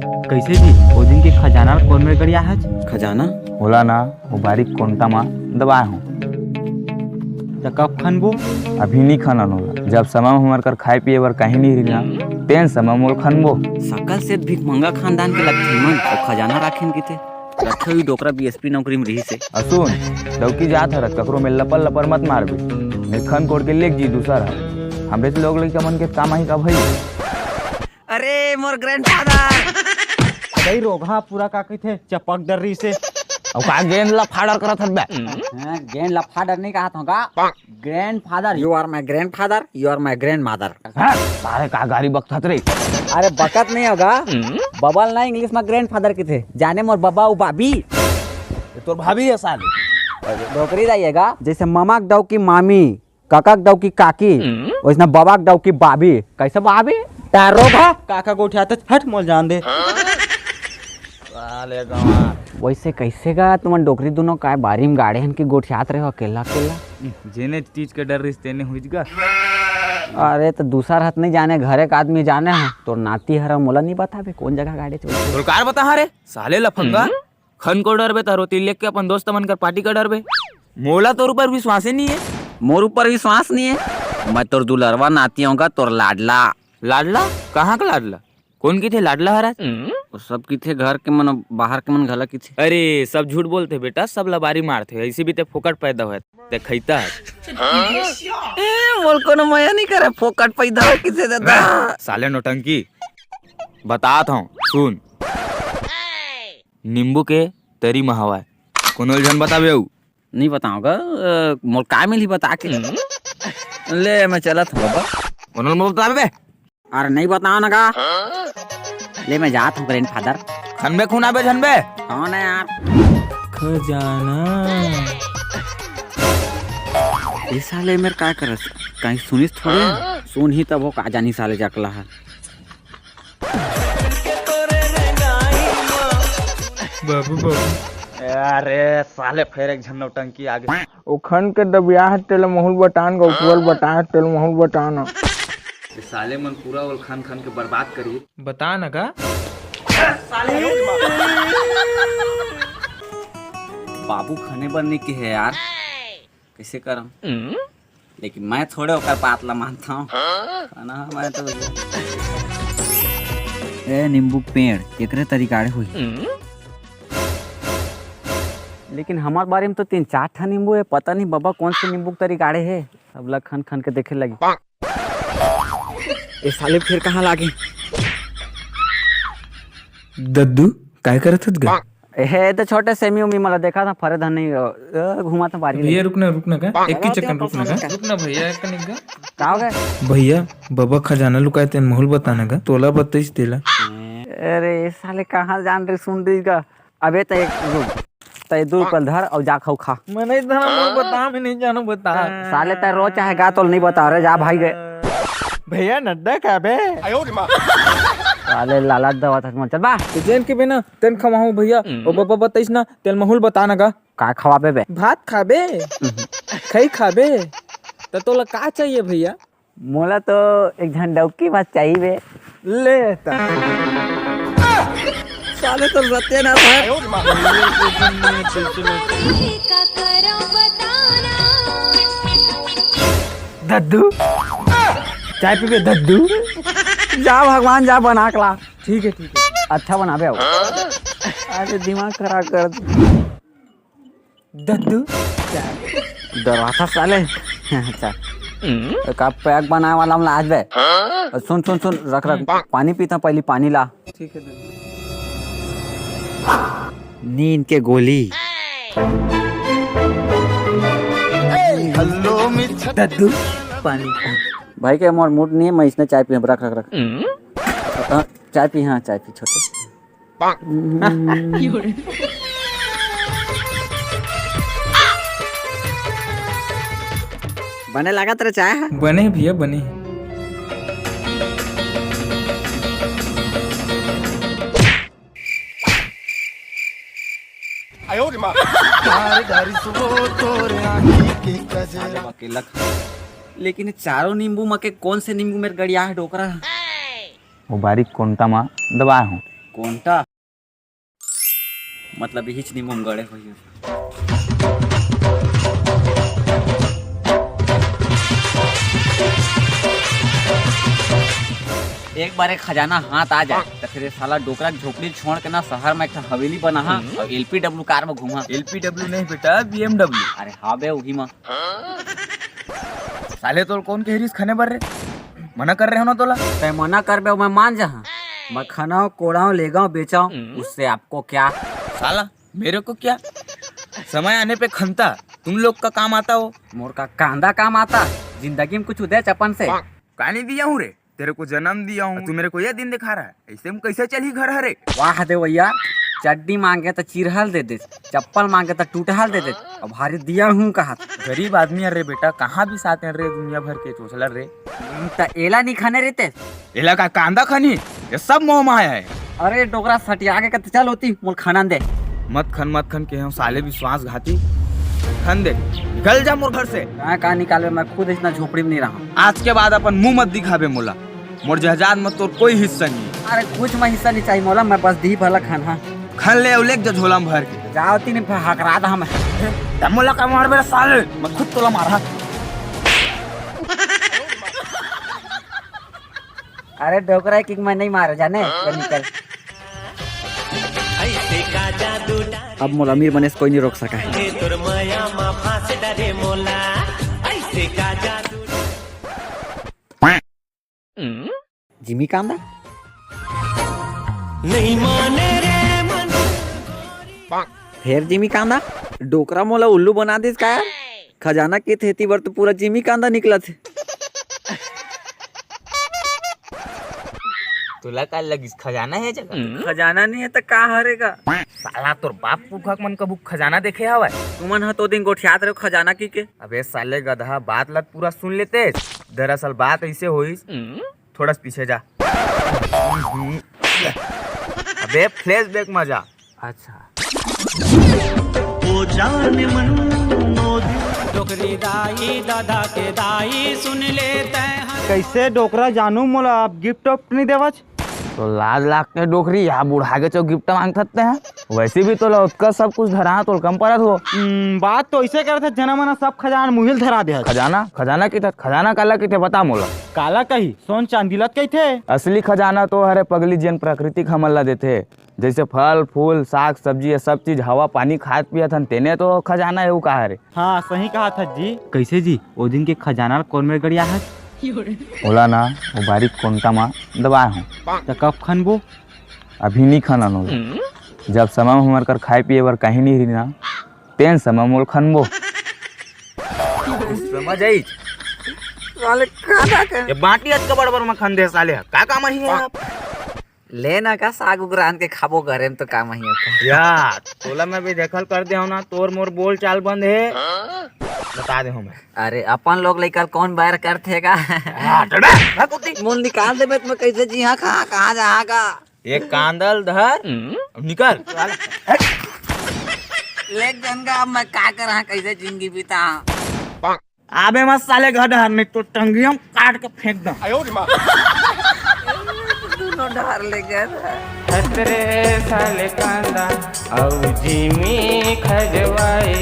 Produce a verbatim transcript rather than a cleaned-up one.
कइसे जी? ओ दिन के खजाना ल कोन मेर गड़िया हच? खजाना? ओला ना, ओ बारीक कोंटा म दबाए हों। त कब खनबो? अभी नी खनन ओला। जब समय म हमर कर खाए पिए बर काहीं नी रही ना, तेन समय म ओला खनबो। सकल से भिखमंगा खानदान के लगथे मन, अउ खजाना राखेन किथे। रखे हुई डोकरा बीएसपी नौकरी में रही से। अ सुन, डौकी जात हरत, ककरो में लपर लपर मत मारबे। नहीं खन कोड़ के लेग जी दूसर ह। हमरे से लोग लइका मन के काम आही का भई? अरे मोर ग्रैंडफादर। कई रोगहा पूरा का कहिथे चपक डर्री से। अउ का गेंद ला फाड़र करत हस बे? हाँ, गेंद ला फाड़र नहीं कहत हूँ का? Grandfather, you are my grandfather, you are my grandmother। हाँ, सारे का गारी बकथत रे? अरे बकत नहीं होगा, बबल ना इंग्लिश में ग्रैंडफादर किथे। जाने मोर बबा उ बाबी। ये तोर भाभी है साले। डोकरी जाइएगा, जैसे ममा के डौकी मामी, काका के डौकी काकी, वैसना बबा के डौकी बाबी। कैसे बाबी? तारो भा काका गोठियात हट मोल जान दे। साले गंवार। वैसे कैसे गा तुमन डोकरी दुनों काय बारी में गाड़े हन कि गोठियात रहे हो अकेला अकेला? जेने चीज के डर रहिस तेने हुई गा। अरे तो दूसर हत नहीं जाने, घरे का आदमी जाने है। तोर नाती हरा मोला नहीं बताबे कौन जगह गाड़े चल। तोर कार बता हरे साले लफंगा। खन को डरबे त रोती लेके अपन दोस्त मन कर पार्टी का डरबे। मोला तोर ऊपर विश्वास ही नहीं है। मोर ऊपर विश्वास नहीं है? मैं तोर दुलरवा नाती हूँ का, तोर लाडला। लाडला? कहाँ का लाडला? कौन किथे लाडला हरत? वो सब किथे घर के मन, बाहर के मन घला किथे। अरे सब झूठ बोलथे बेटा, सब लबारी मारथे, ऐसे भी ते फोकट पैदा होय, ते खैता है। ए, मोल कोनो मया नहीं करे, फोकट पैदा होय किथे दादा। साले नौटंकी, बतात हूँ, सुन। नींबू के तरी म हवय। कोनो ल झन बताबे अउ। नहीं बताऊंगा, अ, मोर काय मिलही बता के। ले, मैं चलत हूँ बाबा। कोनो ल मत बताबे बे। अरे नहीं बताओ ना का। ले, मैं जात हूँ ग्रैंडफादर। खनबे खुनाबे झनबे। हाँ ना यार। खजाना। ये साले मेर काय करस? कहीं सुनिस थोड़े? सुन ही तब हो का जानी साले जकला है। बाबू, बाबू। अरे साले, फेर एक झन नौटंकी आगे। ओ खन के दबिया हे, तेला महूल बता न गा, उठवल बता हे, तेला महूल बता न। ये साले मन पूरा ओल खन खन के बर्बाद करी। बता न गा। बाबू खने बर नहीं कहे यार। कइसे करम? लेकिन मैं थोड़े ओकर बात ला मानथंव। हाँ? खाना मैं तो ए नींबू के पेड़, एकरे तरी गाड़े होही। लेकिन हमर बारी में तो तीन चार ठा नींबू हे, पता नहीं बबा कौन से नींबू के तरी गाड़े हे। अब ला खन खन के देखे लगी। ए साले फिर कहाँ लागे? दद्दू, काय करत हस गा? ए, तो छोटे सेमी उमी मला देखा था, फरे धन नहीं, अ, घुमा था बारी भैया, लगे। रुकना, रुकना का? एक ही चक्कर रुकना का? रुकना भैया, एक कनिक का? का हो गए? भैया, बबा खजाना लुकाए तेन महूल बताना का? तोला बताइस तेला। अरे, ए साले कहाँ जान रही, सुन रही का? अबे तो एक रुक, तो ये दो रुपये धर और जा खाओ खा। मैं नहीं धरा, मैं बता, मैं नहीं जानू, बता। साले तैं रोज चाहे गा तोल नहीं बता रहे, जा भाई गए। भैया नड्डा खाबे? साले लालच देवत हस मन, चल बा। तो जेन के बिना तेन खवाहूँ भैया, ओ बबा बताइस ना, तेल महूल बता ना गा। का खवाबे बे? भात खाबे? खई खाबे? तो तोला का चाहिए भैया? मोला तो एक झन डौकी बस चाहिए बे। ले ता। साले तो सत्यानाश है। दद्दू, चाय पीबे दद्दू? जा भगवान, जा बना के ला। ठीक है, ठीक है। अच्छा बनाबे अब। अरे दिमाग खराब कर दे। दद्दू, चाय। डरवाथा साले। चाय। का पैक बनाए वाला हमला आज बे। सुन, सुन, सुन, रख, रख। पानी पीता पहली, पानी ला। ठीक है दद्दू। नींद के गोली। दद्दू, पानी। भाई के मोर मूड नहीं है, मैं इसने चाय पी, रख, रख, रख। अ, चाय पी, हाँ, चाय पी छोटे। बने लागत रे चाय ह? बने भैया, बने। साले अकेला खा। लेकिन चारों नींबू म के कौन से नींबू मेर गड़िया है डोकरा? वो बारीक कोंटा म दबाए हों। कोंटा? मतलब, इहीच नींबू म गड़े होही। एक बार एक खजाना हाथ आ जाए, त फिर ये साला डोकरा के झोपड़ी छोड़ के ना शहर में एक ठा हवेली बनाहा अउ एलपीडब्ल्यू कार में घूमा। एलपीडब्ल्यू नहीं बेटा, बीएमडब्ल्यू। अरे हाँ बे, उही मा। साले तोर कौन कहे रिहिस खने बर रे? मना कर रहे हो ना तोला। तै मना करबे, मैं मान जाहा। मैं खनाव, कोड़ाव, लेगाव, बेचाव, उससे आपको क्या? साला, मेरे को क्या? समय आने पे खनता तुम लोग का काम आता हो। मोर का कांदा काम आता? जिंदगी में कुछ उदय चपन से। का नहीं दिया हूँ रे? तेरे को जन्म दिया हूँ, तू मेरे को ये दिन दिखा रहा है। ऐसे में कैसे चली घर हरे? वाह दे भैया, चड्डी मांगे तो चिरहल दे दे, चप्पल मांगे तो टूटहल दे दे। अब भारी दिया हूँ कहा। गरीब आदमी अरे बेटा, कहाँ भी साथ हैं रे दुनिया भर के चोचला रे। हम्म, त एला नहीं खाने रहते। एला का कांदा खानी? ये सब मोह माया है। अरे डोकरा सटिया के कत चल होती, मोल खाना दे। मत खन, मत खन के हम साले विश्वासघाती। खन दे, निकल जा मोर घर से। कहाँ, कहाँ निकालबे, मैं खुद इतना झोपड़ी में नहीं रहा। आज के बाद अपन मुंह मत दिखाबे मोला। मोर जहाजात में तोर कोई हिस्सा नहीं। अरे कुछ में हिस्सा नहीं चाहिए मोला, मैं बस दी भला खाना। खन ले अउ लेग जा झोला में भर के। जाओ तीन हकरा दा हम। तब मोला का मारबे रे साले, मैं खुद तोला मारा। अरे डोकरा किक मैं नहीं मारो जाने, तो निकल। अब मोला अमीर बने से कोई नहीं रोक सका है। जिमी कांदा? नहीं माने रे मन। फेर जिमी कांदा? डोकरा मोला उल्लू बना दिस का यार? खजाना के थेती बर तो पूरा जिमी कांदा निकलत हे। तोला का लगिस खजाना हे जगह? खजाना नहीं है तो का हरे गा? साला तोर बाप पुरखा मन कभू खजाना देखे हवय? तुमन ह तो दिन गोठियात रहो खजाना की के। अबे साले गधा, बात लत पूरा सुन लेते। दरअसल बात ऐसे होइस, थोड़ा सा पीछे जा। अबे फ्लैशबैक में जा। अच्छा। डोकरी दाई, दादा के दाई, सुन ले तैं। कैसे डोकरा जानू मोला अब गिफ्ट उफ्ट नहीं देवच? तो लाज लागते डोकरी, यहाँ बुढ़ा के चो गिफ्ट मांगत हैं। वैसे भी तोला ओतका सब कुछ धरा, तोल कम परत हो। हम्म, बात तो ऐसे करत हे, जना मना सब खजाना मुहिल धरा दे। खजाना? खजाना की था? खजाना काला की थे, बता मोला। काला कही? सोन चांदी लत कही थे? असली खजाना तो हरे पगली, जेन प्रकृति हमन ला देथे, जैसे फल, फूल, साग, सब्जी, ये सब चीज हवा, पानी खात पियत हन, तेने तो खजाना हे, उ का हरे? हाँ, सही कहा था जी। कैसे जी? ओ दिन के खजाना ल कोन मेर गड़िया है? ओला ना, वो बारीक कोंटा मा दबाए हूँ। त कब खनबो? अभी नहीं खनन ओला। जब समय में हमर कर खाए पिए बर कहीं नहीं रही ना, तेन समय मोल खनबो। समझ आई? साले का, का, का? ये बाटी अतका बड़ बड़ मखन दे साले, का काम ही है आप? ले ना का साग उगरान के खाबो घरे में तो काम ही होता। या, तोला मैं भी देखल कर दे हो ना, तोर मोर बोल चाल बंद है। बता दे हूँ मैं। अरे अपन लोग लेकर कौन बैर करथे का? हाँ, डरा, भाग कुत्ती। मुंह निकाल देबे तो मैं कैसे जी हाँ, कहाँ, कहाँ जहाँ का? एक कांदल धर, निकल। ले गंगा, अब मैं का करा, कैसे जिंदगी बिता? आबे मत साले घर डहर, नहीं तो टंगियम काट के फेंक दम। दोनों डहर ले गए। खतरे साले कांदा, अउ जिमी खजवाए।